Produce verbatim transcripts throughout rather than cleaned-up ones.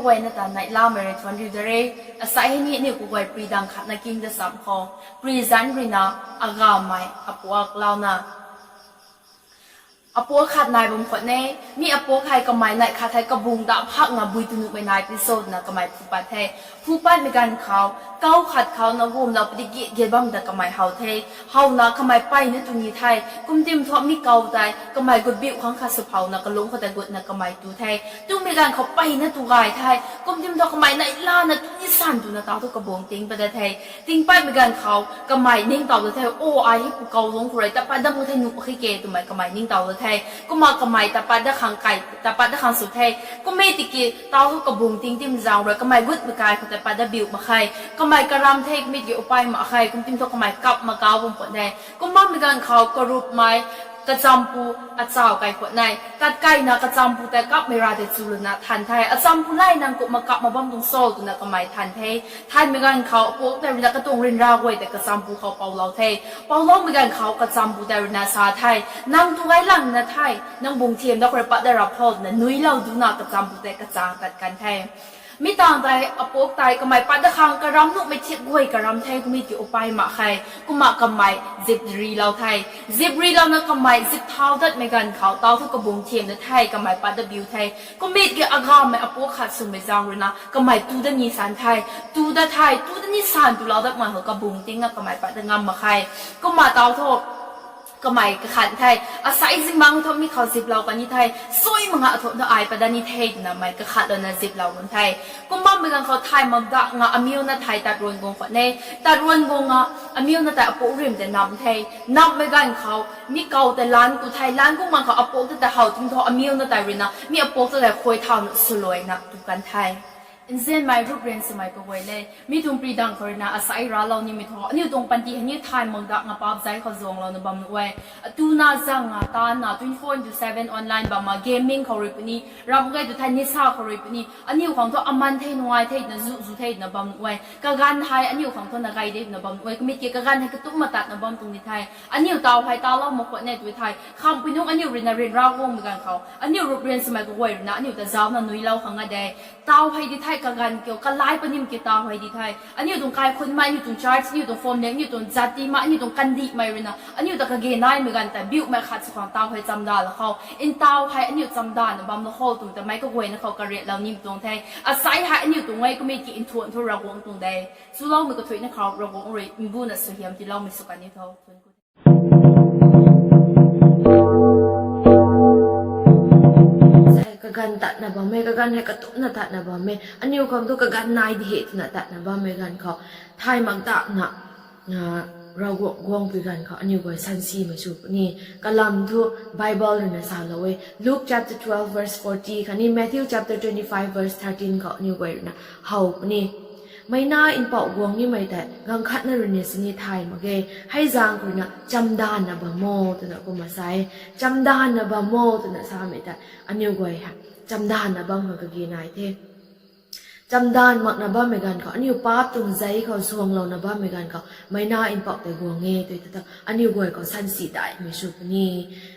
Guayna ta neihlamei rui thuanc riu da re. Asai hei ni aniu kaguay pri dang khatna king da cham khou, pri zanc ruina agamei apuak louna, apuak khat nai bam khwan e. Mi apuak hei kamei neih khat hei kabung dam phakna bui tu nuhmei nai pi cho twna kamei phu pat the. Phu patmei ganv khou, kau khat khou na gumlou padi git git bam ta kamei how the. Howna kamei peyna tu ni the. Kum tim thu mi kau tei kamei gut biu khang khat sw phowna kalung khou tei gutna kamei tu the. Tumei ganv khou peyna tu gay the. Kum tim thu kamei neihlana tu ni san twna tau thu kabung ting pat da the. Ting patmei ganv khou kamei ningtow da the, o, ai hei pu kau lungc khou rui tat pat dat mak the nuh khe ke twmei kamei ningtow da the. Kumna kamei tat pat dat khang kai, tat pat dat khang sw the. Kummei tiki tau thu kabung ting tim zaeng rui kamei gutmei kai khou tat pat dat biu mak khe. Kamei karam the, kummei tiki upai mak khe, kum tim thu kamei kap mak kau bam khwan e. Kum bammei ganv khou karupmei kachampu achaw kai khwan e. Tat kaina kachampu tei kapmei ra tei chu luna than the. Achampu lai, nang kumna kap mak bam tuang cho twna kamei than the. Thanmei ganv khou apuak tei ruina katuang ryanra guay tei kachampu khou poulou the. Pouloumei ganv khou kachampu tei ruina sa the, nang tu gay lang na the, nang bung thiam dat khou rui pat dat rap tho twna nuilou duna kachampu tei kachang tat kan the. Mi tangv tei apuak tei kamei pat dat khang karam nuhmei thiak guay karam the, kummei tiki upai mak khe. Kumna kamei zip rilou the. Zip rilouna kamei zip thau datmei ganv khou tau thu kabung thiam da the, kamei pat dat biu the. Kummei tiki agamei apuak khat swmei zaeng ruina kamei tu dat ni san the. Tu dat the, tu dat ni san twlou dat mak khou kabung tingna kamei pat dat ngam mak khe. Kumna tau thu kamei kakhan the, asai zingmang thu mi khou ziplou kan ni the, sui mak nga thu ai pat dat ni the twna mei kakhatlouna ziplou kan the. Kum bammei ganv khou thay mak dakna amiuna thei tat ruan guang khwan e. Tat ruan guangna amiuna tei apuak rim tei nam the. Nammei ganv khou mi kau tei lan ku the, lan ku ganv khou apuak ta tei how tim thu amiuna tei ruina mi apuak ta tei khuay thauna swluaina tu kan the. Nzianmei rup rian swmei kaguay le, mi tuang pri dang khou ruina asai raclou nimei thu aniu tuang panty hei ni thay mak dakna paap zai khou zuanglouna bam nuh e. Atuna zangna tanna twenty-four into seven online bamna gaming khou rui puni, ramh gay tu thei nisa khou rui puni, aniu khang thu aman the, nungai the twna zu zu the twna bam nuh e. Kaganv hei aniu khang thu na gay de twna bam nuh e. Kummei tiki kaganv hei katumna tatna bam tuang ni the. Aniu tau hei talou mak khwan e tu thei khamhpui nunc aniu ruina ryanra guangmei ganv khou aniu rup rian swmei kaguay ruina aniu ta zauna nuilou khang a de. Tau hei di the, kaganv kiu kalai panim kiu tau hei di the. Aniu tuang kaikhunc mei, aniu tuang church, aniu tuang family, aniu tuang jati mei, aniu tuang kandihmei ruina aniu ta kage naimei ganv tei biumei khat sw khang tau hei chamdanlou khou, ntau hei aniu chamdanna bamlou khou twmei ta meic kaguayna khou kariatlou nimei tuang the. Asai hei aniu tuang e, kummei tiki nthuan thu Ravguangc tuang de. Chuloumei kathuicna khou Ravguangc rui mbuna suaihiam tiiloumei sw kan ni tho. Asai kaganv tatna bam e, kaganv hei katumna tatna bam e, aniu khang thu kaganv nai di he twna tatna bammei ganv khou thay mak dakna Ravguangc guangpui ganv khou aniu guay sansimei sw puni. Kalam thu Bible ruina salou e. Luke chapter twelve verse forty khatni Matthew chapter twenty-five verse thirteen khou aniu guay ruina how puni. Meina mpouh guang nimei tei ganv khatna ruina sini thay mak ge. Hei zaeng khou ruina chamdanna bam o twna kumna sa e. Chamdanna bam o twna samei tei aniu guay hei chamdanna bam khang kage nai the. Chamdanv makna bammei ganv khou, aniu paap tuang zei khou zuanglouna bammei ganv khou meina mpouh tei guang e tei ta thu aniu guay khou sansi daihmei sw puni.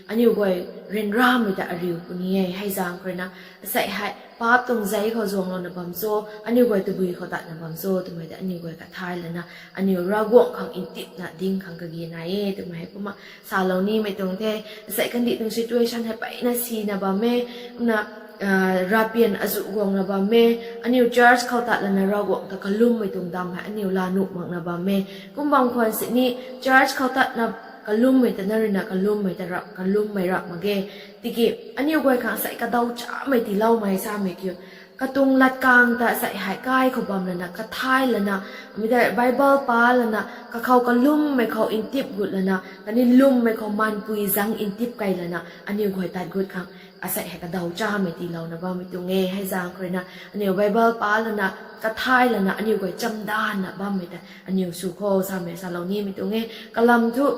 Aniu guay ryanramei ta ariu puni e. Hei zaeng khou ruina asei hei paap tuang zei khou zuanglouna bam cho, aniu guay tabui khou tatna bam cho twmei tei aniu guay kathay lana aniu Ravguangc khang ntipna ding khang kage nai e twmei hei kumna salou nimei tuang the. Asei kandih tuang situation hei peyna sina bam e, kumna ravpian azuh guangna bam e. Aniu church khou tat lana Ravguangc ta kalummei tuang dam hei aniu laa nuh makna bam e. Kum bam khwan sini church khou tatna kalummei ta na ruina kalummei ta rap, kalummei rap mak ge. Tiki aniu guay khang asei kadaw chamei tiiloumei samei kiu, katuang latkaeng ta asei hei kai khou bam lana kathay lana, mi tei Bible pa lana, kakhou kalummei khou ntip gut lana khatni lummei khou manpui zang ntip kei lana aniu guay tat gut khang asei hei kadaw chamei tiilouna bammei tuang e. Hei zaeng khou ruina aniu Bible pa lana kathay lana aniu guay chamdanna bammei tei aniu sw kho samei salou nimei tuang e. Kalam thu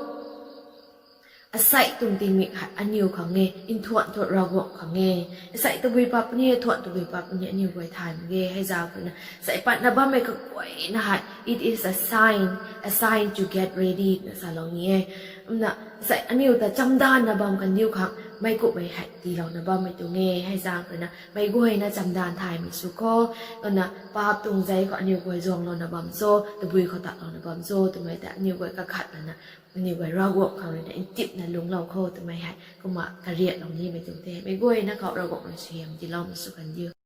asei tuang tingmik hei aniu khang e, nthuan thu Ravguangc khang e. Asei tabui pat puni, nthuan tabui pat puni, aniu guay thay mak ge. Hei zaeng khou ruina asei patna bammei kaguayna hei it is a sign, a sign to get ready na salou ni e. Kumna asei aniu ta chamdanna bam kandiu khang Meic kumhmei hei tiilouna bammei tuang e. Hei zaeng ruina meic guayna chamdan thaymei sw khou, kumna paap tuang zei khou aniw guay zuanglouna bam cho, tabui khou tatlouna bam cho twmei ta aniw guay kakhat lana, aniw guay Ravguangc khou ruina ntipna lungclou khou twmei hei kumna kariaklou nimei tuang the. Meic guayna khou Ravguangc rui suaihiam tiiloumei sw kan diu.